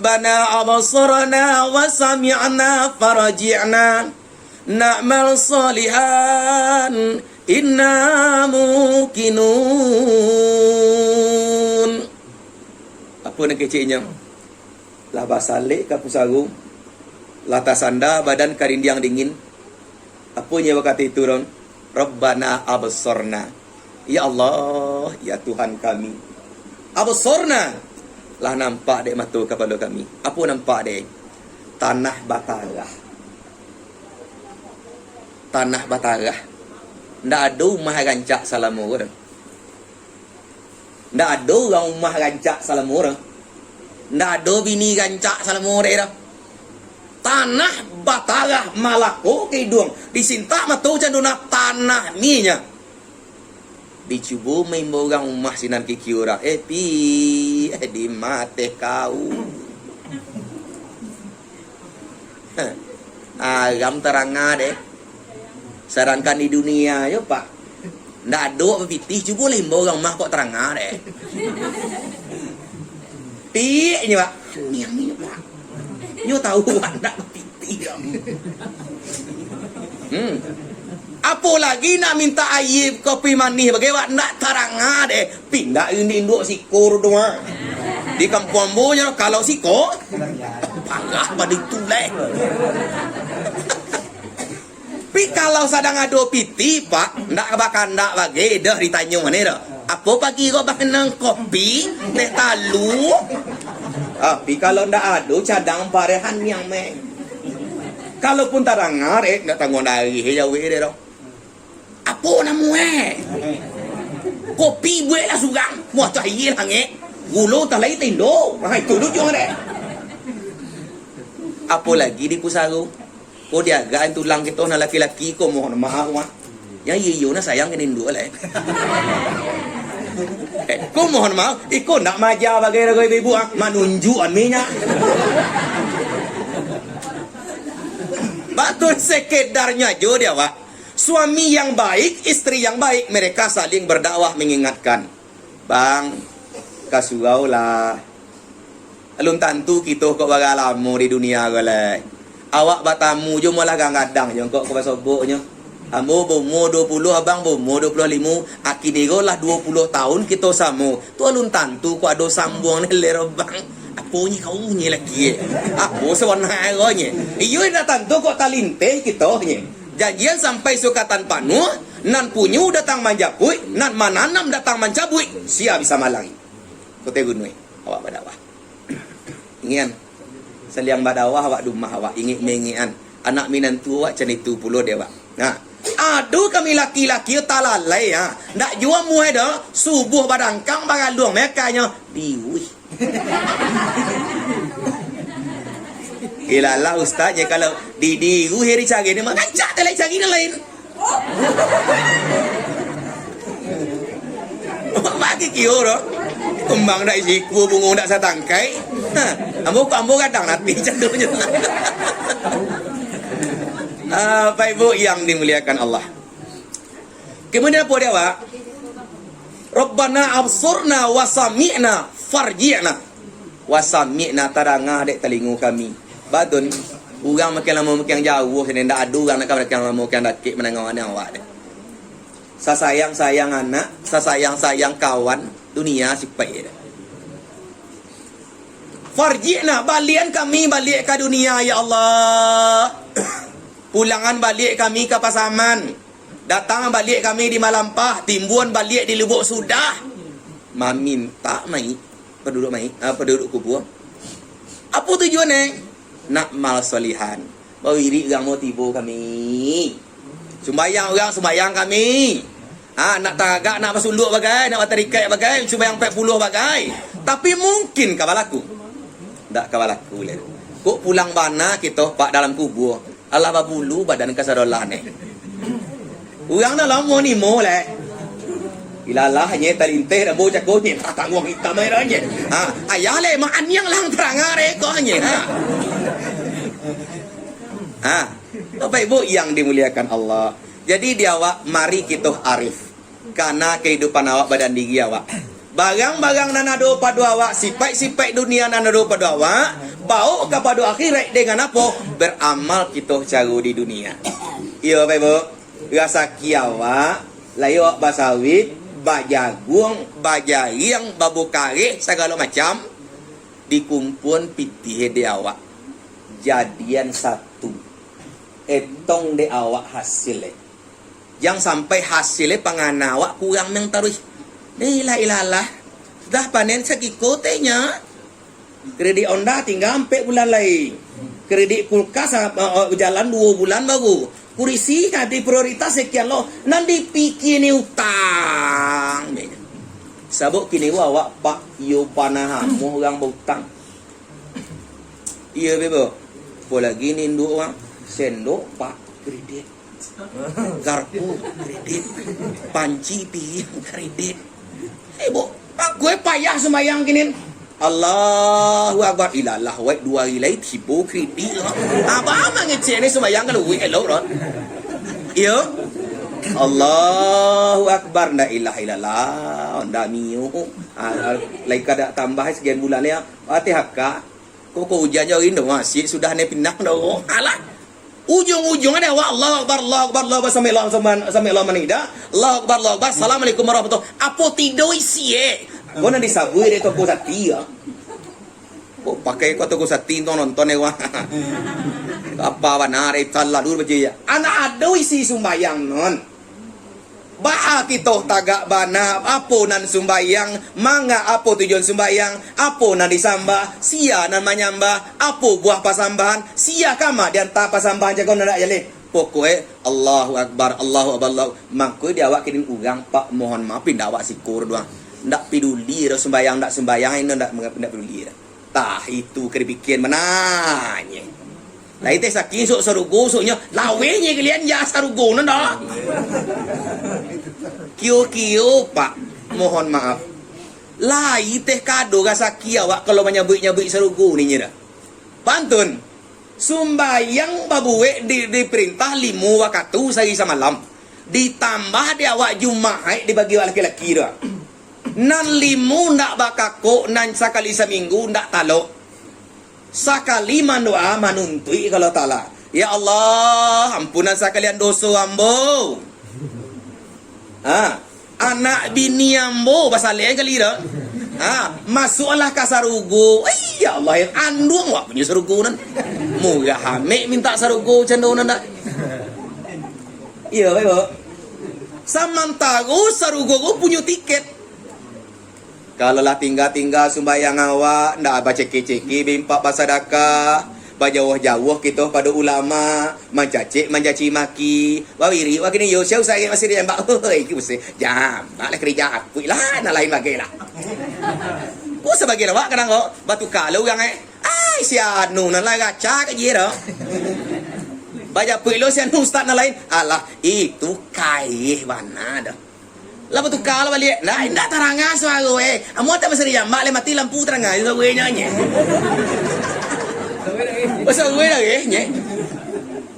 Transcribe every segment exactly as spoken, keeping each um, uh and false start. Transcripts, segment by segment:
Rabbana absarna wa sami'na farji'na na'mal shalihan inna muqinun. Apo nan keceknyo? Lah basalek ka pusaro, lah tasanda badan ka dindiang dingin. Apo nyo bakato itu, Ron? Rabbana absarna. Ya Allah, ya Tuhan kami. Absarna. Lah nampak dek mato kapalo kami. Apo nampak dek? Tanah batarah. Tanah batarah. Ndak ado umah rancak salamo ko doh. Ndak ado urang umah rancak salamo doh. Ndak ado bini rancak salamo dek doh. Tanah batarah malako ka iduang, disintak mato cando na tanah minyak. Dicubo maimbau urang umah sinan kiki urang, "Eh, pi, eh, di mateh kau." Aram taranga deh. Sadangkan di dunia yo, Pak, ndak ado bapitih, cubolah imbau urang umah kok taranga deh. Pik nyo, Pak. Niang nyo, Pak. Nyo tahu awak ndak bapitih. Hmm. Apo lagi nak mintak aia kopi manih bagai, awak ndak taranga deh. Pindah induak-induak siko tu mah. Di kampuang ambo nyo kalau siko, parah pado itu lai. Tapi kalau sadang ado pitih, Pak, ndak bakandak bagai doh ditanyo mane doh. Apo pagi ko bakenang kopi, teh talua? Ah, tapi kalau ndak ado cadang parehan niang meh. Kalaupun tadanga, eh, ndak tangguang darih, eh, jawek deh doh. Apo namo eh? Kopi buek lah surang, muah tu aia langik, gulo talai tendo. Ha, itu tujuan deh. Apo lagi di pusaro? Ko diagak tulang kito nan laki-laki ko, mohon maaf, wah. Yang iyo-iyo nah sayang ka induak lah, eh. Eh, ko mohon maaf, iko ndak maja bagai rago ibu-ibu, ah. Manunjuak minyak. Batul, sekedarnyo ajo di awak. Suami yang baik, istri yang baik, mereka saling berdakwah, mengingatkan. Bang, ka surau lah. Alun tantu kito kok bara lamo di dunia ko lai. Awak batamu jo malah gadang-gadang jo kok ka basoboknyo. Ambo baumua duo puluah, abang baumua duo puluah limo, akini ko lah duo puluah taun kito samo. Tu alun tantu kok ado sambuang ni lai, bang. Apo nyi kau nyi laki, eh? Apo sabananyo nyi? Iyo, indak tantu kok talinteh kito nyi. Janjian sampai sukatan panuah, nan punyo datang manjapuik, nan mananam datang mancabuik. Sia bisa malang? Kote gunuih, awak badakwah. Ingian, saliang badakwah awak di umah awak, ingik-maingikan. Anak minantu awak can itu pulo dek awak. Nah, ado kami laki-laki talalai, ha. Ndak jua muai doh, subuah badangkang baraluang mekanyo. Diuih. Ilalah ustaz, je kalau di, diuih dicari ni, mangacak tu lai cari nan lain. Bagi kio doh. Kumbang dak siku, bungo dak satangkai. Ha, ambo, ambo gadang nanti candonyo. Ah, Bapak Ibu yang dimuliakan Allah. Kemudian apo dia, Pak? Rabbana absurna wa sami'na farji'na. Wa sami'na, tadanga dek talingo kami. Batun, urang makin lamo makin jauah, sini ndak ado urang nak makin lamo makin dakek mandanga awak dek. Sasayang-sayang anak, sasayang-sayang kawan, dunia sipai dek. Farji'na, balian kami baliak ka dunia, ya Allah. Pulangan baliak kami ka Pasaman. Datang baliak kami di Malampah, timbuan baliak di Lubuk Sudah. Mamintak mai, paduduak mai, ah, paduduak kubua. Apo tujuan, eh? Nak mal solihan. Bawirik urang mo tibo kami. Sumbayang urang, sumbayang kami. Ha, nak tagak, nak basuluk bagai, nak batarikaik bagai, sumbayang ampek puluah bagai. Tapi mungkin ka balaku? Ndak ka balaku lai. Kok pulang bana kito, Pak, dalam kubua. Alah babulu badan kasadolah ni. Urang dah lamo nimo lai. Ilalah nye talinteh dah bau cako nye, tak tangguang itam aja nye. Ha, ayah lai mak aniang lang terang are ko nye. Ha. Ha. Bapak Ibu yang dimuliakan Allah. Jadi di awak mari kito arif. Karena kehidupan awak badan diri awak. Barang-barang nan ado pado awak, sipaik-sipaik dunia nan ado pado awak, baok kapado akhiraik dengan apo? Baramal kito caro di dunia. Iyo, Bapak Ibu, rasaki awak, lai awak basawit, bajaguang, bajariang, babukareh, sagalo macam, dikumpuan pitih dek awak. Jadian satu. Etong dek awak hasil, eh. Jan sampai hasilnyo pangana awak kurang meng taruih. Dah ilah, ilah lah. Sudah panen sakiko teh nyo. Kredit Honda tingga ampek bulan lai. Kredit kulkas, ah, ah, jalan duo bulan baru. Kurisi ado prioritas sekian lo. Nan dipikia ni utang. Sabab kini ko awak, Pak, iyo panah amuah urang bautang. Iyo, Bebo. Apo lagi ni induak urang? Sendok, Pak, kredit. Garpu, kredit. Panci, piriang, kredit. Eh, Bo, aku, eh, payah sumbayang kini. Allahu Akbar. Ilalah, wai, duo hari lai tibo kredit lah. Abang mangecek ni sumbayang kalau wik elok, Ron. Iyo. Allahu Akbar. Ndak ilah, ilalah. Ndak mio. Ah, lai kada tambah sekian bulan ni, ah. Fatihah, Kak. Kok, kok ujan jo rindu, masih sudah ne pindah dah. Alah. Ujung-ujung ado awak Allahu Akbar, Allahu Akbar, Allahu Akbar, sampai Allah, sampai, sampai Allah manida. Allahu Akbar, Allahu Akbar, Assalamualaikum warahmatullahi. Apo tido isi, eh? Kau nan disabuik dek Toko Sati, ya. Kok pakai kau Toko Sati tu nonton, eh, wah. Apa bana, eh, talalu baca, ya. Anak ado isi sumbayang, non. Baa kito tagak bana, apo nan sumbayang, manga apo tujuan sumbayang, apo nan disambah, sia nan manyambah, apo buah pasambahan, sia kama di antara pasambahan, jago nan dak jaleh. Pokok e, Allahu Akbar, Allahu Akbar, Allahu. Mangko di awak kini urang, Pak, mohon maaf, indak awak siko doh. Ndak peduli doh sumbayang, ndak sumbayang, indak, ndak, ndak peduli doh. Tah, itu ka dipikian mananyo. Lai teh saking sok sarugo, soknyo lawenyo kalian ja sarugo nan dah. Kio-kio, Pak, mohon maaf. Lai teh kado rasaki awak kalau manyabuik-nyabuik sarugo ninyo dah. Pantun. Sumbayang babuek di, diperintah limo wakatu sahari samalam. Ditambah di awak Jumaik dibagi awak laki-laki tu. Nan limo ndak bakakok, nan sakali saminggu ndak talok. Sakali mandoa manuntuik ka Allah Taala. Ya Allah, ampunan sakalian doso ambo. Ha, anak bini ambo basaleh kali tu. Ha, masuaklah ka sarugo. Ai, ya Allah, yang anduang wak punyo sarugo nan. Murah amek mintak sarugo cando nan dak. Iyo, baik, Bok. Samantaro sarugo ko punyo tiket. Kalau lah tingga-tingga sumbayang awak, ndak baceke-ceke bimpak basadakah, bajauah-jauah kito pado ulama, mancacek mancaci maki, bawirik wak kini yo, sia usah masih diambak, hoi, ki usah, jambak lah kerja apuik lah, nak lain bagai lah. Ko sabagian awak kadang ko, batuka lah urang, eh. Ai, si anu nan lah raca ka jie doh. Bajapuik lo si anu ustaz nan lain. Alah, itu kaih bana doh. Lah batuka lah baliak. Nah, indak taranga suaro, eh. Amun tak masih diambak, leh mati lampu taranga suaro, eh, nyo, nye. Pasal gue dah, eh, nye.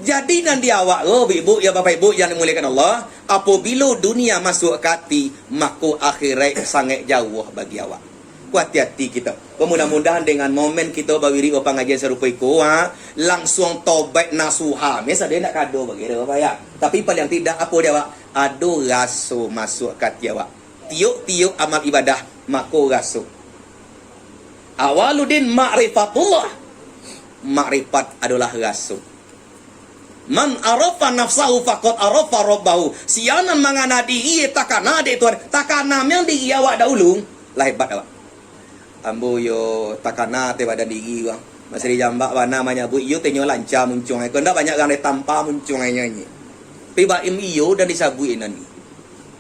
Jadi nan di awak, oh, ibu, ya, bapak ibu yang dimuliakan Allah, apabila dunia masuk ka ati, mako akhirat sangat jauah bagi awak. Ko ati-ati kito. Ko mudah-mudahan dengan momen kito bawirik bapangajian sarupo iko, ha, langsuang tobaik nasuha. Meh sadonyo ndak kado bagi ado, Bapak, ya. Tapi paling tidak, apo di awak? Ado raso masuk ka ati awak. Tiok-tiok amal ibadah, mako raso. Awaludin ma'rifatullah. Makrifat adolah raso. Man arafa nafsahu faqad arafa rabbahu. Sia nan mangana diri, takana dek Tuhan. Takana meh diri awak dahulu. Lah hebat awak. Ambo yo takana teh badan diri, bang. Masih dijambak bana manyabuik, iyo teh nyo lanca muncuang. Ko ndak banyak urang deh tampa muncuang inyo ni. Tapi baim iyo dan disabuik nan ni.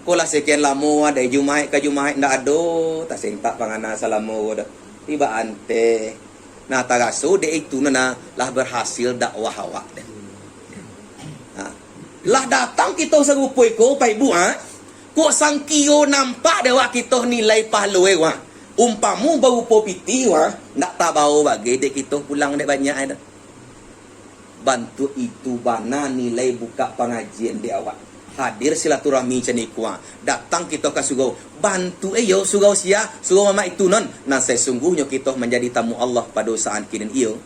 Ko lah sekian lamo, dari Jumaik ka Jumaik ndak ado, tasentak pangana salamo ko doh. Tibo anteh. Nah, taraso dek itu nan lah berhasil dakwah awak deh. Nah, lah datang kito sarupo iko, Pak Ibu, ha? Kok sangkiro nampak dek awak kito nilai pahalo e, wah. Umpamo barupo pitih, wah, ndak tabao bagai dek kito pulang dek banyak e doh. Bantuak itu bana nilai bukak pangajian di awak. Hadir silaturahmi caniku, ah. Datang kito ka surau. Bantu iyo surau sia, surau mamak itu non. Nan sasungguahnyo kito manjadi tamu Allah pado saat kini iyo.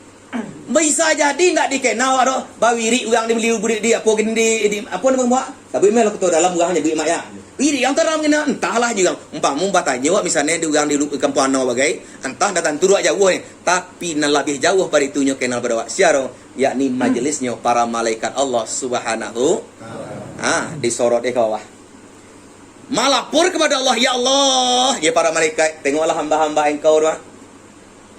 Bisa jadi ndak dikenal awak doh. Bawirik urang di, di, di, di, apo gin di, di, apo namo buat? Tapi meh lah kito dalam urang nyabuik mak ya. Wirik yang taram kena, entahlah juo. Umpamo batanyo awak misalnyo di urang di lu-, kampuang ano bagai, entah ndak tantu awak jauah ni. Tapi nan labiah jauah pado itu nyo kenal pado awak. Sia ro? Yakni majelisnyo para malaikat Allah Subhanahu. Ha, disorot deh ka bawah. Malapor kepada Allah, "Ya Allah, ya para malaikat, tengoklah hamba-hamba Engkau tu, ah.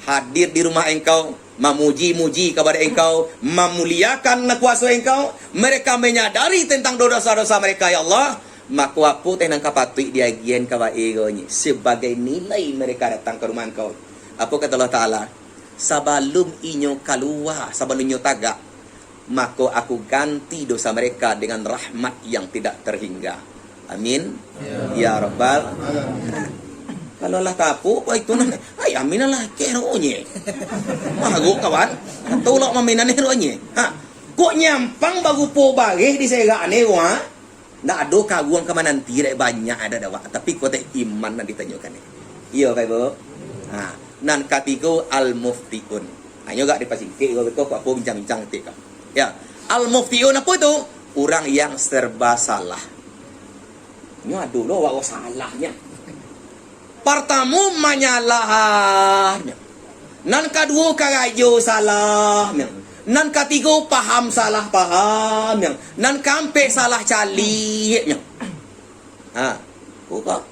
Hadir di rumah Engkau, mamuji-muji kepada Engkau, mamuliakan kuaso Engkau. Mereka menyadari tentang dosa-dosa mereka, ya Allah. Mako, apo teh nan ka patuik diagiahan ka bae ko nyo sebagai nilai mereka datang ka rumah Engkau?" Apo kata Allah Taala? "Sabalum inyo kalua, sabalum inyo tagak, mako Aku ganti dosa mereka dengan rahmat yang tidak terhingga. Amin. Ya Rabbal." Kalau lah tapuk, wah, itu nah. Ai, amin lah, kero nye. Mah, agak kawan. Atau lah maminan ro nye. Ha. Kok nyampang barupo bareh di serak ne, wah? Ndak ado karuang ka mananti, dek banyak ado dawak. Tapi kok teh iman nan ditanyokan ni. Iyo, Bapak Ibu. Ha. Nan katigo, al-muftiun. Ha, inyo agak dipasingkek, kok, kok, kok apo bincang-bincang ketek, kok. Ya. Al-muftiun apo tu? Urang yang serba salah. Nyo ado lo awak salahnyo. Partamo, manyalah. Nan kaduo, karajo salah. Nan katigo, paham salah paham. Nan kaampek, salah caliak. Ha, ko ka.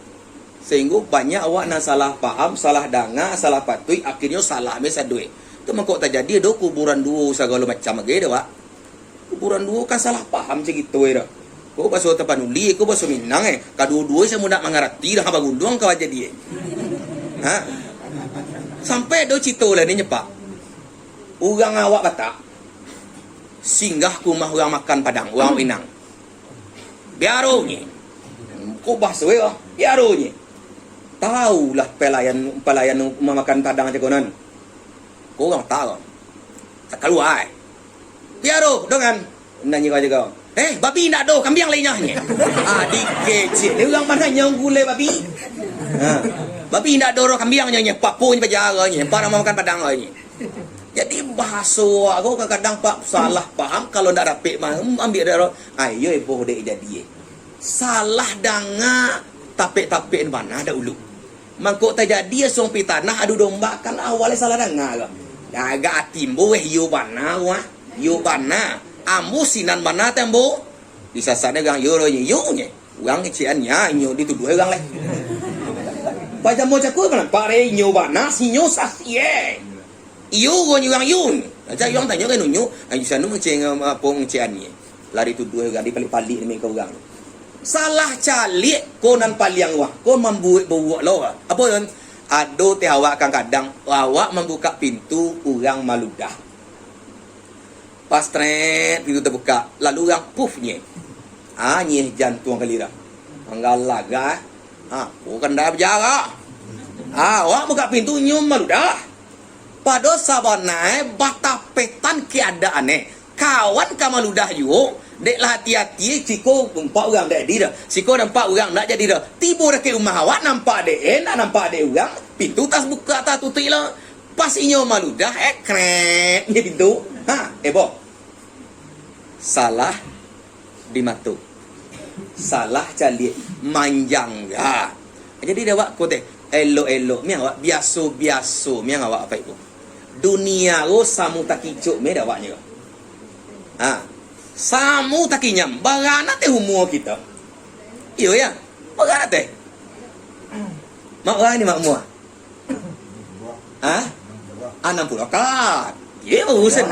Sahinggo banyak awak nan salah paham, salah danga, salah patuik, akhirnyo salah me sadoe. Tu mangko tajadi ado kuburan duo sagalo macam age dek awak. Kuburan duo kan salah paham carito e dah. Ko baso Tapanuli, ko baso Minang, eh. Kaduo-duo samo ndak mangarati dah, baguluang ka jadi, eh. Ha? Sampai ado carito lah ni nyepak. Urang awak Batak singgah ka rumah urang makan Padang, urang Minang. Biaro nye. Ko baso e lah, biaro nye. Taulah pelayan, pelayan rumah makan Padang cako nan. Ko urang Batak ko. Kalua, eh. Piaro, dongan. Nanyo ka jago. "Eh, babi indak ado, kambiang lai nyo," nye. Ah, dikecek. Dia urang mananyo gulai babi. Ha. "Babi indak ado ro, kambiang nyo, nye. Papo nyo paja ro, nye. Empat rumah makan Padang ro, nye." Jadi, bahaso awak ko kadang-kadang, Pak, salah paham, kalau ndak dapek mah, hmm, ambiak dek ro. Ah, iyo, eboh dek jadi, eh. Salah danga, tapek-tapek bana dak ulu. Mangko tajadi asuang pitanah adu domba, kan awalnyo salah danga ko. Agak ati ambo, weh, iyo bana, wah. Iyo bana. Ambo sinan bana teh ambo. Disasaknyo urang iyo ro, iyo nye. Urang kecekan nya, inyo dituduah urang lai. Pajamo cako nampak re, inyo bana, sinyo saksi, eh. Iyo, urang iyo. Aja urang tanyo kan nunyo, ayo sanu ngecek, apo, ngecekan ni. Lari tuduah urang, dipalik-palik ni ka urang. Salah caliak ko nan paliang wah, ko mambuek bauak lo. Apo yon? Ado teh awak kadang-kadang, awak mambukak pintu, urang maludah. Pas tret, pintu tabukak, lalu urang puf nye. Ah, nyeh jantuang kalira. Manggalagah. Ah, ko kandak bajarak. Ah, awak bukak pintu, nyo maludah. Pado sabana e batapetan keadaan e. Kawan ka maludah juo, dek lah ati-ati, siko nampak urang ndak jadi doh. Siko nampak urang ndak jadi doh. Tibo dakek rumah awak, nampak dek e, ndak nampak dek urang, pintu tas bukak, tas tutuik lo. Pas inyo maludah, eh, krek, je pintu. Ha, eh, boh. Salah di mato. Salah caliak, manjangga. Jadi dek awak ko teh, elok-elok miang awak, biaso-biaso miang awak, Bapak Ibu. Dunia ko samu takicok meh dek awaknyo. Ha. Samu takinyam, bara teh umua kito. Iyo ya, bara teh. Mak bara ni mak mua. Ha? Anam puluah. Katik baru sen.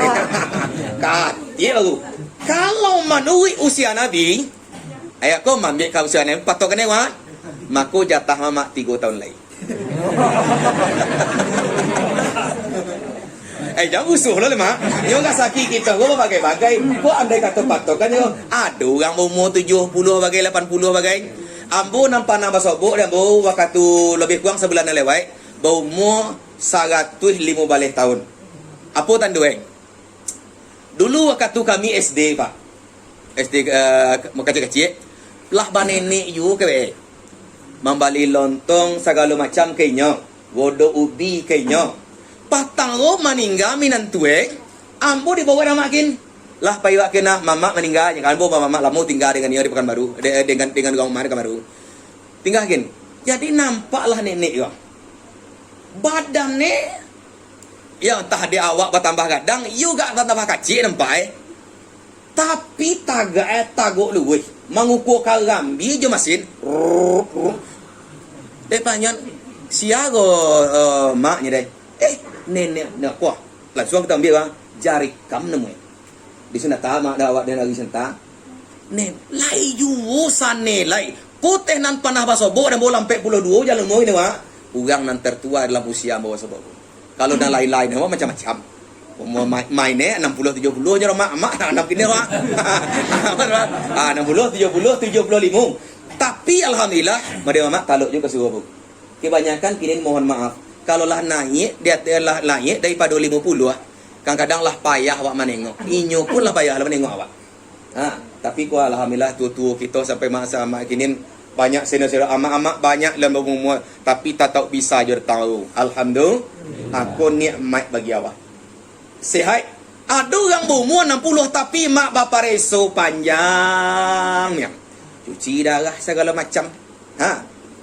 Katik baru. Kalau manuruik usia Nabi, ayah ko maambiak ka usia Nabi, patokan dewa, mako jatah mamak tigo tahun lai. Eh, jan rusuah lo, Mak. Nyo ka sakik kito ko babagai-bagai. Ko andai kato patokan nyo, ado urang baumua tujuah puluah bagai, lapan puluah bagai. Ambo nan panah basobok dek ambo wakatu labiah kurang sabulan nan lewat. Baumua saratuih limo baleh taun. Apo tando, eh? Dulu wakatu kami S D, Pak. S D, eh, kacik-kacik. Lah banenek juo ke be. Mambali lontong sagalo macam ka inyo, godok ubi ka inyo. Patang ko maningga minantu e, ambo dibawa dek mamak kin. Lah pai wak kin nah, mamak maningga, ambo mamak lamo tingga dengan inyo di Pakanbaru, de-, dengan, dengan urang rumah di Pakanbaru. Tingga kin. Jadi nampaklah nenek ko. Badan ne, yo antah dek awak batambah gadang, iyo gak batambah kacik nampak e. Tapi tagak e tagok luruih, mangukua karambia jo masin. Rrrr, rrrr. Dek panyan, sia ko, eh, maknyo deh. Eh, nenek nak kuah. Langsuang kito ambiak, ah, jarikam namonyo. Di Sunata, mak dah awak dari Sunata. Ne, lai juo sane lai. Ko teh nan panah basobok dan bola ampek puluah duo jalan umur ini, Wak. Urang nan tertua dalam usia ambo basobok ko. Kalau nan lain-lain, Wak, macam-macam. Umur ma-, main, eh, anam puluah tujuah puluah je, Mak. Mak, anam kini, Wak. Ah, anam puluah, tujuah puluah, tujuah puluah limo. Tapi, alhamdulillah, mode Mamak talok juo ka surau ko. Kebanyakan kini, mohon maaf, kalau lah naiak, di ateh lah naiak daripado limo puluah, kadang-kadang lah payah awak manengok. Inyo pun lah payah lah manengok awak. Ha, tapi ko alhamdulillah, tuo-tuo kito sampai masa amak kini, banyak senior-senior, amak-amak banyak lah baumua, tapi tatap bisa jo datang. Alhamdulillah, ko nikmat bagi awak. Sehat. Ado urang baumua anam puluah, tapi mak bapareso panjang nian. Cuci darah sagalo macam. Ha,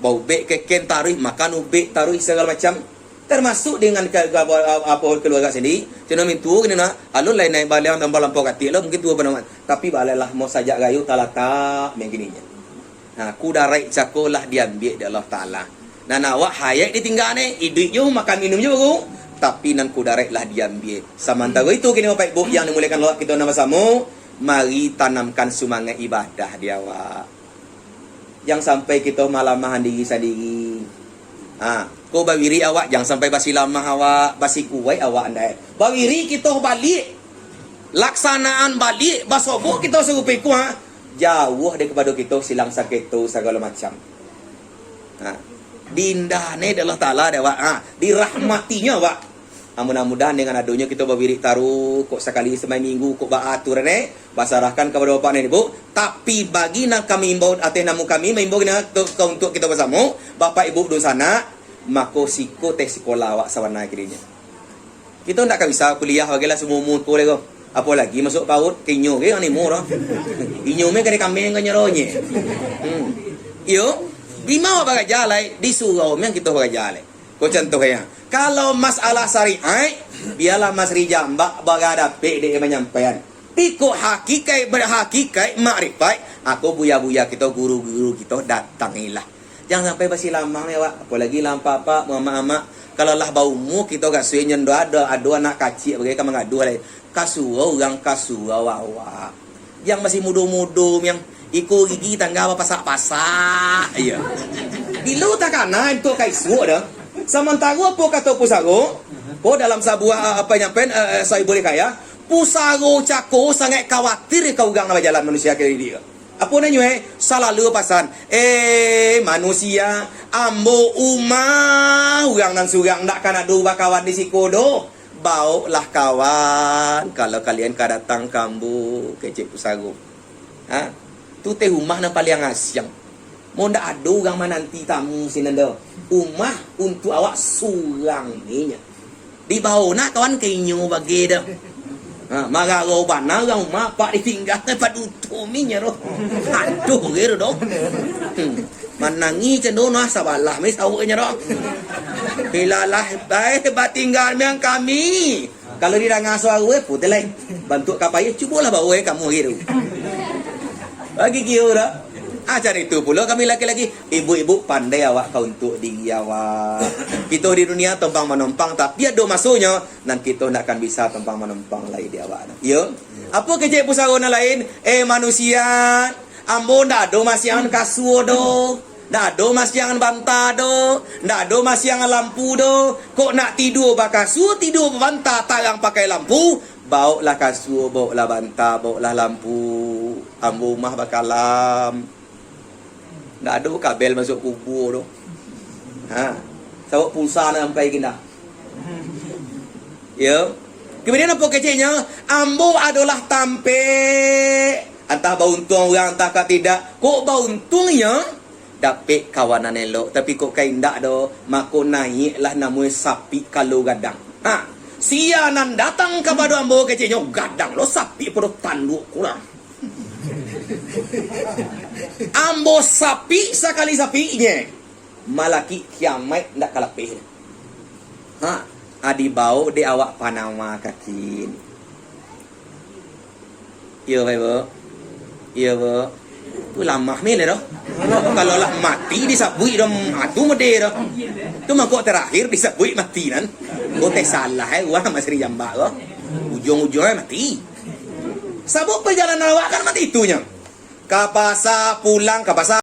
baubek keken taruih, makan ubek taruih sagalo macam. Termasuk dengan ka-, ka-, apo, keluarga sendiri. Cino mintuo kini nah, alun lai naik baliang tambah lampau katik lo, mungkin tuo panamat. Tapi balai lah mau sajak rayo talatak mangkininyo. Nah, kudaraik cako lah diambiak dek Allah Taala. Nan awak hayaik ditingga ne, iduik jo, makan minum jo baru. Tapi nan kudaraik lah diambiak. Samantaro itu kini Bapak Ibu yang dimuliakan Allah kito nan basamo, mari tanamkan sumangaik ibadah di awak. Jan sampai kito malamahan diri sandiri. Ha, ko bawirik awak, jan sampai basilamah awak, basikuaik awak andai. Bawirik kito baliak. Laksanaan baliak, basobok kito sarupo iko, ha. Jauah daripado kito silang saketo sagalo macam. Ha. Diindahan dek Allah Taala dek awak. Ha. Dirahmatinyo awak. Mudah-mudahan dengan adonyo kito bawirik taruih, kok sakali saminggu, kok baatur ne, basarahkan kapado bapak nan ibu. Tapi bagi nan kami imbau, ateh namo kami maimbau kini tu, ka untuak kito basamo, bapak ibu dunsanak, mako siko teh sikolah awak sabana kirinyo. Kito ndak ka bisa kuliah bagai lah saumua-umua ko lai ko. Apolagi masuak paut, ka inyo ge nan nimo tu. Inyo me ka di kambing ka nyeronyek. Hmm. Iyo, di ma awak baraja lai, di surau me kito baraja lai. Ko contohnyo, kalau masalah syariat, bialah Mas Rijal Mbak bara dapek dek manyampaian. Pi kok hakikaik, hakikaik makrifat, ako buya-buya kito, guru-guru kito datangilah. Jan sampai basilamah ni awak, apolagi lah apak-apak, amak-amak. Kalau lah baumua kito gak suenyo ndo ado, ado anak kaciak bagai ka mangaduah lai. Ka surau urang, ka surau awak. Jan masih mudo-mudo, miang. Iko gigi tangga bapasak-pasak. Iyo. Bilo takana untuak ka isuak dah. Samantaro apo kato pusaro, ko dalam sabuah, ah, apa nyampaian, eh, eh, Sahibul Hikayah, pusaro cako sangaik kawatir ka urang nan bajalan manusia ka didik. Apo nan nyo, eh? Salalu pasan, "Eh, manusia, ambo umah urang nan surang, ndak kan ado bakawan di siko doh." Baoklah kawan, kalau kalian ka datang ka ambo, kecek pusaro. Ha? Tu teh umah nan paliang asiang. Mau ndak ado urang mananti tamu sinan doh. Umah untuak awak surang ni nyo. Dibawo nak kawan ka inyo bagai doh. Ha, mararo bana urang umah, apak ditingga, paduto mi nyo doh. Aduh, gero doh. Hmm. Manangih cendo nah sabalah mi sawuknyo doh. Bilalah, bae batingga miang kami. Kalau didanga suaro, eh, putuih lai. Bantuak ka payah, cubolah bawo, eh, kamu hari tu. Bagi kiro dah. Ah, cari tu pulo kami laki-laki. Ibu-ibu, pandai awak ka untuak diri awak. Kito di dunia tompang-manompang, tapi ado masonyo, nan kito ndak akan bisa tompang-manompang lai di awak. Iyo. Apo kecek pusaro nan lain? Eh, manusia, ambo ndak ado masiangan kasua doh. Ndak ado masiangan banta doh, ndak ado masiangan lampu doh. Kok nak tidua bakasua, tidua babanta, tarang pakai lampu, baoklah kasua, baoklah banta, baoklah lampu. Ambo umah bakalam. Ndak ado kabel masuak kubua doh. Ha. Sabab pulsa nak sampai gindak. Yo. Kemudian apo keceknyo? Ambo adolah tampek Antah bauntuang urang, antah ka tidak. Kok bauntuangnyo, dapek kawan nan elok, tapi kok ka indak doh, mako naiaklah namonyo sapik kalo gadang. Ha, sia nan datang kapado ambo, keceknyo, gadang lo sapik pado tanduak kurang. Ambo sapik sakali sapiknyo, malakik kiamaik ndak ka lapeh. Ha, a dibaok dek awak panama kakin. Iyo, Pak, Ibu. Iyo, Bu. Tu lamah mele doh. Kalau lah mati disabuik doh, atu mode doh. Tu mangko terakhir disabuik mati nan. Oh, teh salah, eh, wah, Mas Rijambak ko. Ujung-ujungnya mati. Sabab perjalanan awak kan mati itunyo. Ka pasa, pulang, ka pasa,